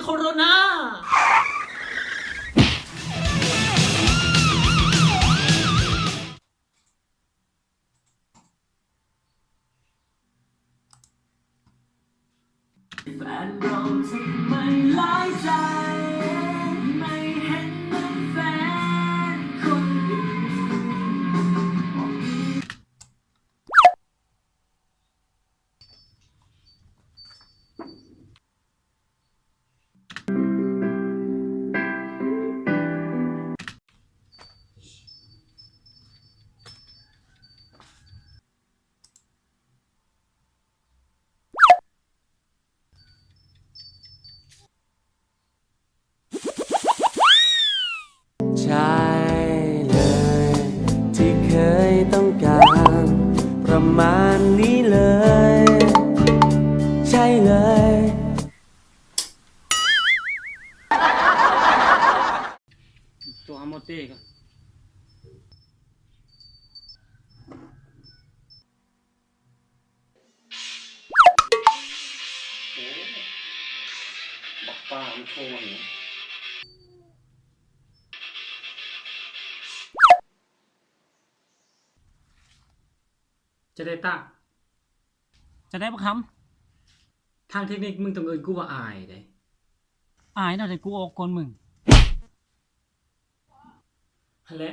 ໂຄໂຣນາ. ແຟນເຮົາຈະໄມ່ຫຼາຍໃຈ ໄມ່ເຫັນແມ່ນແຟນຄົນອື່ນ. ໃຊ່ເລີຍ ທີ່ເຄີຍຕ້ອງການ ປະມານນີ້ເລີຍ ໃຊ່ເລີຍ. ໂທຫາໝໍເຕ້ກ່ອນ. ໂອ້ ບັກປ້າມັນໂທມາຫຍັງ? ຈະໄດ້ຕາ ຈະໄດ້ບັກຫຳ. ທາງເທັກນິກ ມຶງຕ້ອງເອີ້ນກູວ່າອ້າຍເດ້. ອ້າຍແນວໃດ? ກູອອກກ່ອນມຶງ. ຫັ້ນແຫຼະ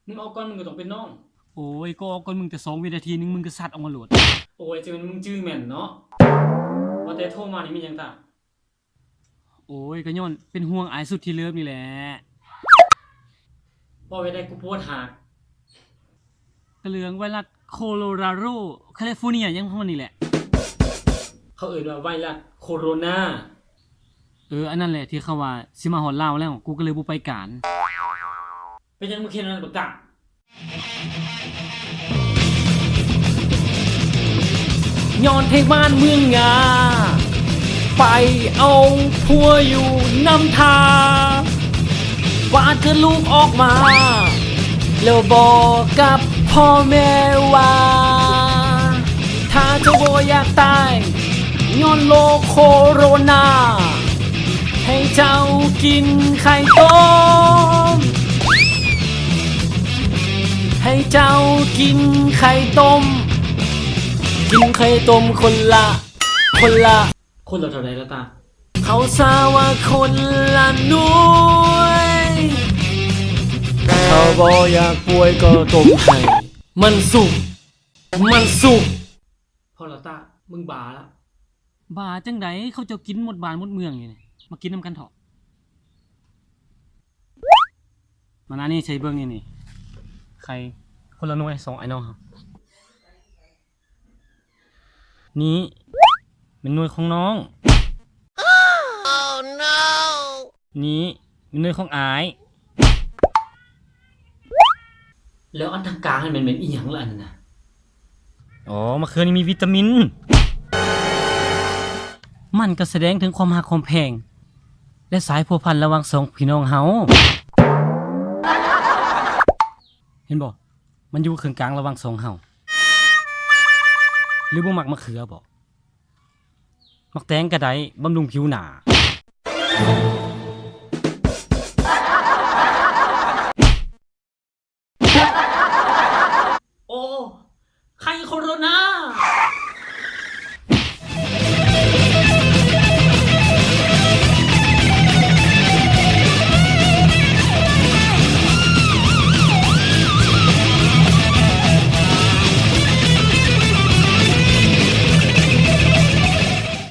ມຶງອອກກ່ອນ ມຶງກໍຕ້ອງເປັນນ້ອງ. ໂອ້ຍ ກູອອກກ່ອນມຶງແຕ່ສອງວິນາທີໜຶ່ງ ມຶງກໍສັດອອກມາໂລດ. ໂອ້ຍ ຈັ່ງແມ່ນມຶງຈື່ແມ່ນເນາະ. ວ່າແຕ່ໂທມານີ້ແມ່ນຫຍັງຕາ? ໂອ້ຍ ກໍຍ້ອນເປັນຫ່ວງອ້າຍສຸດທີ່ເລີບນີ້ແຫຼະ. ເວົ້າໄວ້ໄດ້ ກູປວດຫາກ. ກະເລື່ອງໄວຣັສໂຄໂລຣາໂຣ ຄາລິຟໍເນຍ ຫຍັງຂອງມັນນີ້ແຫຼະ. ເຂົາເອີ້ນວ່າໄວຣັສໂຄໂຣນາ. ເອີ ອັນນັ້ນແຫຼະທີ່ເຂົາວ່າຊິມາຮອດລາວແລ້ວ ກູກໍເລີຍບໍ່ໄປການ. ເປັນຫຍັງມຶງເຮັດແນວນັ້ນບັກຕາ? ຍ້ອນເພງບ້ານເມືອງຫຍ້າ ໄປເອົາຜົວຢູ່ນຳທ່າ ກວ່າຈະລູກອອກມາ ແລ້ວບອກກັບພໍ່ແມ່ວ່າ ຖ້າເຈົ້າບໍ່ຢາກຕາຍ ຍ້ອນໂລກໂຄໂຣນາ ໃຫ້ເຈົ້າກິນໄຂ່ຕົ້ມ ໃຫ້ເຈົ້າກິນໄຂ່ຕົ້ມ ກິນໄຂ່ຕົ້ມຄົນລະ ຄົນລະ ຄົນລະເທົ່າໃດລະຕາ? ເຂົາສາວ່າຄົນລະໜ່ວຍ. ເຂົາບໍ່ຢາກປ່ວຍກໍຕົ້ມໃຫ້ ມັນສຸກ ມັນສຸກ. ພໍລະຕາ ມຶງບ້າລະ. ບ້າຈັ່ງໃດ? ເຂົາເຈົ້າກິນໝົດບ້ານໝົດເມືອງຢູ່ນີ້. ມາກິນນຳກັນເຖາະ. ມາໜ້ານີ້ໃສ່ເບິ່ງນີ້ ນີ້ ໄຂ່ຄົນລະໜ່ວຍ ສອງອ້າຍນ້ອງເຮົາ. ນີ້ແມ່ນໜ່ວຍຂອງນ້ອງ. ນີ້ແມ່ນໜ່ວຍຂອງອ້າຍ. ແລ້ວອັນທາງກາງຫັ້ນແມ່ນ ແມ່ນອີ່ຫຍັງລະອັນນັ້ນນະ? ອໍ ມະເຂືອນີ້ມີວິຕາມິນ. ມັນກໍສະແດງເຖິງຄວາມຮັກຄວາມແພງ ແລະ ສາຍພົວພັນລະຫວ່າງສອງພີ່ນ້ອງເຮົາ. ເຫັນບໍ່? ມັນຢູ່ເຄິ່ງກາງລະຫວ່າງສອງເຮົາ. ຫຼືບໍ່ມັກມະເຂືອບໍ? ໝາກແຕງກໍໄດ້ ບຳລຸງຜິວໜ້າ.